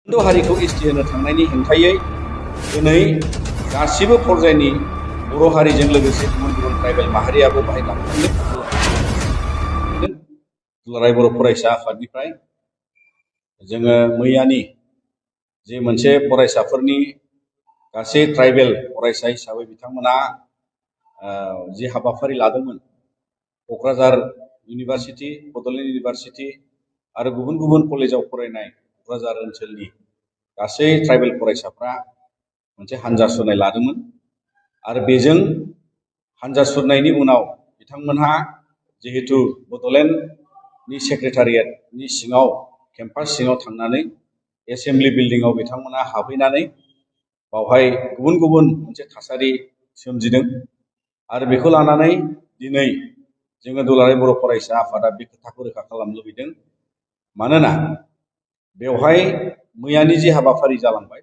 हिन्दु हारिखौ एसटि होनो थांनायनि हेंथायै दिनै गासिबो पर्यायनि बर' हारिजों लोगोसे गुबुन गुबुन ट्राइबेल माहारियाबो बाहाय गाबखांदों। दुलाराय बर' फरायसा आफादनिफ्राय जोङो मैयानि जे मोनसे फरायसाफोरनि गासै ट्राइबेल फरायसा हिसाबै बिथांमोना जे हाबाफारि लादोंमोन क'क्राझार इउनिभार्सिटि, बड'लेण्ड इउनिभार्सिटि आरो गुबुन गुबुन कलेजाव फरायनाय क'क्राझार ओनसोलनि गासै ट्राइबेल फरायसाफ्रा मोनसे हानजा सुरनाय लादोंमोन आरो बेजों हानजा सुरनायनि उनाव बिथांमोनहा जिहेतु बड'लेण्डनि सेक्रेटारियेटनि सिङाव केम्पास सिङाव थांनानै एसेम्बलि बिल्डिंआव बिथांमोना हाबहैनानै बावहाय गुबुन गुबुन मोनसे थासारि सोमजिदों आरो बेखौ लानानै दिनै जोङो दुलाराय बर' फरायसा आफादा बे खोथाखौ रोखा खालामनो लुबैदों। मानोना बेवहाय मैयानि जे हाबाफारि जालांबाय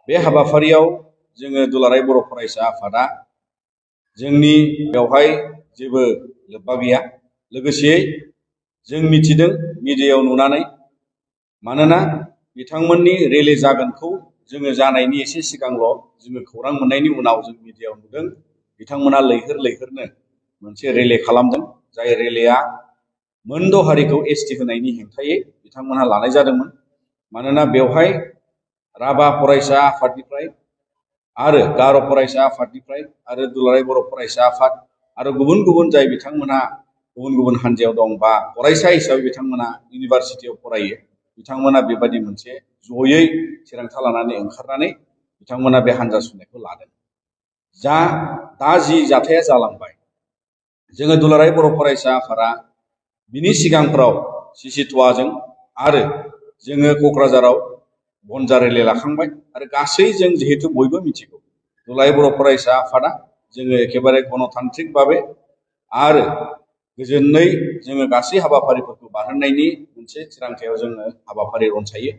बे हाबाफारियाव जोङो दुलाराय बर' फरायसा आफादा जोंनि बेवहाय जेबो लोब्बा गैया। लोगोसेयै जों मिथिदों मिडियायाव नुनानै, मानोना बिथांमोननि रेलि जागोनखौ जोङो जानायनि एसे सिगांल' जोङो खौरां मोननायनि उनाव जों मिडियायाव नुदों बिथांमोना लैहोर लैहोरनो मोनसे रेलि खालामदों। जाय रेलिया मोनद' हारिखौ एसटि होनायनि हेंथायै बिथांमोनहा लानाय जादोंमोन। मानोना बेवहाय राभा फरायसा आफादनिफ्राय आरो गार' फरायसा आफादनिफ्राय आरो दुलाराय बर' फरायसा आफाद आरो गुबुन गुबुन जाय बिथांमोनहा गुबुन गुबुन हान्जायाव दं बा फरायसा हिसाबै बिथांमोना इउनिभार्सिटियाव फरायो, बिथांमोना बेबायदि मोनसे जयै थिरांथा लानानै ओंखारनानै बिथांमोना बे हान्जा सुरनायखौ लादों। दा जि जाथाया जालांबाय, जोङो दुलाराय बर' फरायसा आफादा बिनि सिगांफ्राव सिसिटुवाजों आरो जोङो क'क्राझाराव बनजार रेलि लाखांबाय आरो गासै जों जिहेतु बयबो मिथिगौ दुलाराय बर' फरायसा आफादा जोङो एखेबारे गणतान्त्रिक भाबै आरो गोजोनै जोङो गासै हाबाफारिफोरखौ बारहोनायनि मोनसे थिरांथायाव जोङो हाबाफारि रनसायो।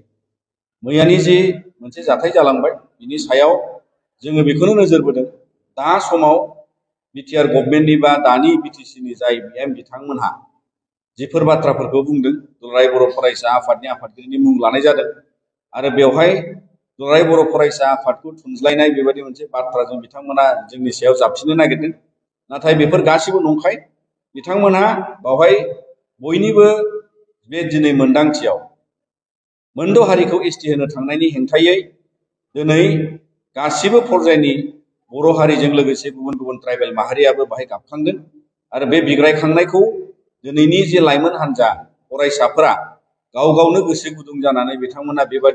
मैयानि जे मोनसे जाथाय जालांबाय बिनि सायाव जोङो बेखौनो नोजोर बोदों, दा समाव बिटिआर गभर्नमेन्टनि बा दानि बिटिसिनि जाय बिएम बिथांमोनहा जिफोर बाथ्राफोरखौ बुंदों, दुलाराय बर' फरायसा आफादनि आफादगिरिनि मुं लानाय जादों आरो बेवहाय दुलाराय बर' फरायसा आफादखौ थुनज्लायनाय बेबायदि मोनसे बाथ्राजों बिथांमोना जोंनि सायाव जाबसिननो नागिरदों। नाथाय बेफोर गासिबो नंखाय। बिथांमोनहा बावहाय बयनिबो बे दिनै मोनदांथियाव मोनद' हारिखौ एसटि होनो थांनायनि हेंथायै दिनै गासिबो पर्यायनि बर' हारिजों लोगोसे गुबुन गुबुन ट्राइबेल माहारियाबो बाहाय गाबखांदों आरो बे बिग्रायखांनायखौ दिनैनि जे लाइमोन हान्जा फरायसाफोरा गाव गावनो गोसो गुदुं जानानै बिथांमोना बेबायदि